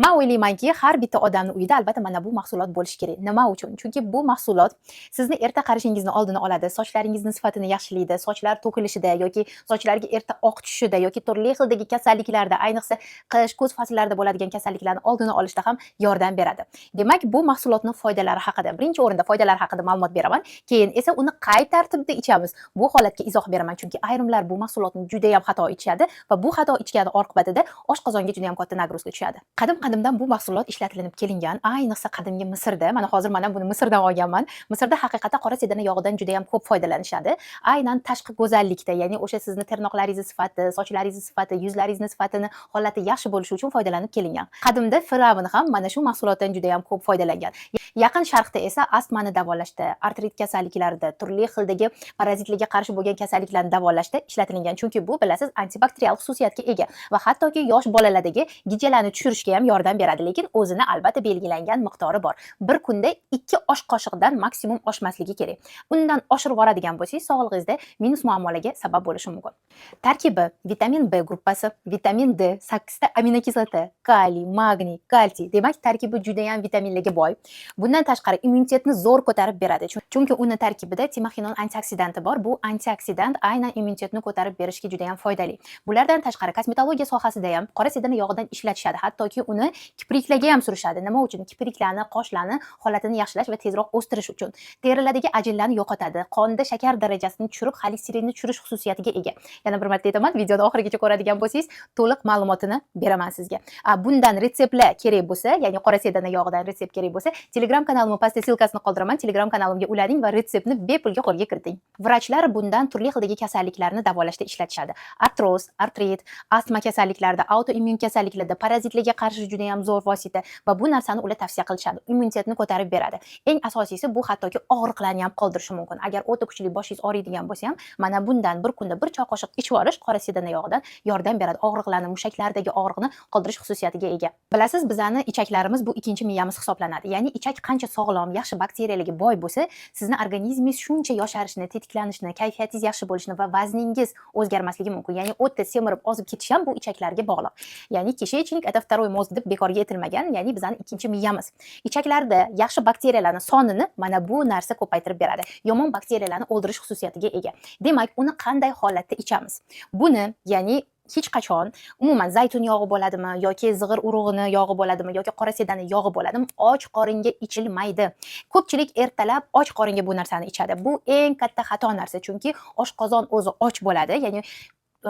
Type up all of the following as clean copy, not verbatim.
Man o'ylaymanki, har bitta odamni uyida albatta mana bu mahsulot bo'lishi kerak. Nima uchun? Chunki bu mahsulot sizni erta qarishingizni oldini oladi, sochlaringizni sifatini yaxshilaydi, sochlar to'kilishida yoki sochlarga erta oq tushishida yoki turli xildagi kasalliklarda, ayniqsa qish, kuz fasllarida bo'ladigan kasalliklarni oldini olishda ham yordam beradi. Demak, bu mahsulotni foydalari haqida, birinchi o'rinda foydalari haqida ma'lumot beraman. Keyin esa uni qay tartibda ichamiz? Bu holatga izoh beraman, chunki ayrimlar bu mahsulotni juda ham xato ichadi va bu xato ichgani oqibatida oshqozonga juda ham katta нагрузка tushadi. Qadim-qadimdan bu mahsulot ishlatilinib kelingan, ayniqsa qadimgi Misrda. Mana hozir mana buni Misrdan olganman. Misrda haqiqatda qora sedana yog'idan juda ham ko'p foydalanishadi. Aynan tashqi go'zallikda, ya'ni o'sha sizni tirnoqlaringizni sifati, sochlaringizni sifati, yuzlaringizni sifatini holati yaxshi bo'lishi uchun foydalanib kelingan. Qadimda fir'avn ham mana shu mahsulotdan juda ham ko'p foydalangan. Yaqin Sharqda esa astmani davolashda, artrit kasalliklarida, turli xildagi parazitlarga qarshi bo'lgan kasalliklarni davolashda ishlatilgan. Chunki bu, bilasiz, antibakterial xususiyatga ega va hattoki yosh bolalardagi gijjalarni tushirishga ham yordam beradi, lekin o'zini albatta belgilangan miqdori bor. Bir kunda 2 osh qoshiqdan maksimum oshmasligi kerak. Undan oshirib yuboradigan bo'lsangiz, sog'lig'ingizda minus muammolarga sabab bo'lishi mumkin. Tarkibi: vitamin B gruppasi, vitamin D, 8 ta aminokislota, kaliy, magniy, kalsiy. Demak, tarkibi juda ham vitaminlarga boy. Bundan tashqari immunitetni zo'r ko'tarib beradi. Chunki uni tarkibida timoxinon antioksidanti bor. Bu antioksidant aynan immunitetni ko'tarib berishga juda ham foydali. Bulardan tashqari kosmetologiya sohasida ham qora sedana yog'idan ishlatishadi. Hattoki uni kipriklarga ham surishadi. Nima uchun? Kipriklarni, qoshlarni holatini yaxshilash va tezroq o'stirish uchun. Terilardagi ajinlarni yo'qotadi, qonda shakar darajasini tushirib, xolesterinni tushirish xususiyatiga ega. Yana bir marta aytaman, videoni oxirigacha ko'radigan bo'lsangiz, to'liq ma'lumotini beraman sizga. Bundan retseptlar kerak bo'lsa, ya'ni qora sedana yog'idan retsept kerak bo'lsa, Telegram kanalimni pastda ссылка sini qoldiraman. Telegram kanalimga ulaning va retseptni bepulga qo'lga kiriting. Vrachlar bundan turli xildagi kasalliklarni davolashda ishlatishadi. Artroz, artrit, astma kasalliklarida, autoimmun kasalliklarda, parazitlarga qarshi juda ham zo'r vosita va bu narsani ular tavsiya qilishadi. Immunitetni ko'tarib beradi. Eng asosiysi, bu hattoki og'riqlarni ham qoldirishi mumkin. Agar o'ta kuchli boshingiz og'riydigan bo'lsa ham, mana bundan bir kunda bir choy qoshiq ichib yuborish qora sedana yog'idan yordam beradi. Og'riqlarni, mushaklardagi og'riqni qoldirish xususiyatiga ega. Bilasiz, bizani ichaklarimiz bu ikkinchi miyamiz hisoblanadi. Ya'ni ichak qancha sog'lom, yaxshi bakteriyalarga boy bo'lsa, sizni organizmingiz shuncha yosharishni, tetiklanishni, kayfiyatingiz yaxshi bo'lishini va vazningiz o'zgarmasligi mumkin. Ya'ni o'ta semirib, ozib ketish ham bu ichaklarga bog'liq. Ya'ni "кишечник — это второй мозг" deb bekorga aytilmagan, ya'ni bizani ikkinchi miyamiz. Ichaklarda yaxshi bakteriyalarni sonini mana bu narsa ko'paytirib beradi. Yomon bakteriyalarni o'ldirish xususiyatiga ega. Demak, uni qanday holatda ichamiz? Buni, ya'ni hech qachon umuman zaytun yog'i bo'ladimi yoki zig'ir urug'ini yog'i bo'ladimi yoki qora sedani yog'i bo'ladimi, och qoringa ichilmaydi. Ko'pchilik ertalab och qoringa bu narsani ichadi. Bu eng katta xato narsa, chunki oshqozon o'zi och bo'ladi, ya'ni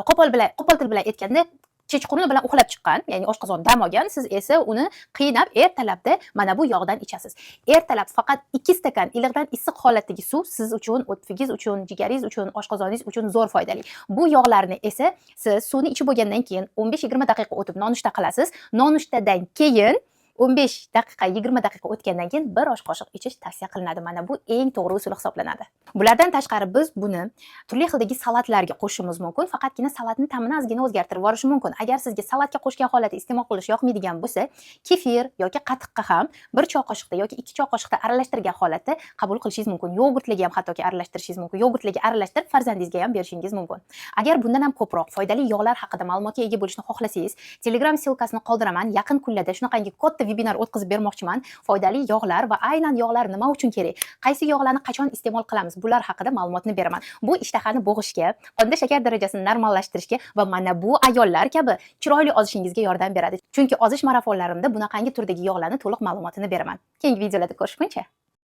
qo'pol til bilan aytganda, kechquruni bilan uxlab chiqqan, ya'ni oshqozon dam olgan, siz esa uni qiynab ertalabda mana bu yog'dan ichasiz. Ertalab faqat 2 stakan iliqdan issiq holatdagi suv siz uchun, o'tfigingiz uchun, jigaringiz uchun, oshqozoningiz uchun zo'r foydali. Bu yog'larni esa siz suvni ichib bo'lgandan keyin 15-20 daqiqa o'tib nonushta qilasiz. Nonushtadan keyin 15 daqiqa, 20 daqiqa o'tgandan keyin bir osh qoshiq ichish tavsiya qilinadi. Mana bu eng to'g'ri usul hisoblanadi. Bulardan tashqari biz buni turli xildagi salatlarga qo'shishimiz mumkin. Faqatgina salatni ta'mini ozgina o'zgartirib yuborishi mumkin. Agar sizga salatga qo'shgan holatda iste'mol qilish yoqmaydigan bo'lsa, kefir yoki qatiqqa ham bir choy qoshiqda yoki 2 choy qoshiqda aralashtirgan holatda qabul qilishingiz mumkin. Yogurtlarga ham hattoki aralashtirishingiz mumkin. Yogurtlarga aralashtirib farzandingizga ham berishingiz mumkin. Agar bundan ham ko'proq foydali yog'lar haqida ma'lumotga ega bo'lishni xohlasangiz, Telegram ссылка sini qoldiraman. Yaqin kunlarda shunaqangi katta vebinar o'tkazib bermoqchiman. Foydali yog'lar va aynan yog'lar nima uchun kerak? Qaysi yog'larni qachon iste'mol qilamiz? Bular haqida ma'lumotni beraman. Bu ishtahani bo'g'ishga, qonda shakar darajasini normallashtirishga va mana bu ayollar kabi chiroyli ozishingizga yordam beradi. Chunki ozish marafonlarimda bunaqangi turdagi yog'larni to'liq ma'lumotini beraman. Keyingi videolarda ko'rishguncha.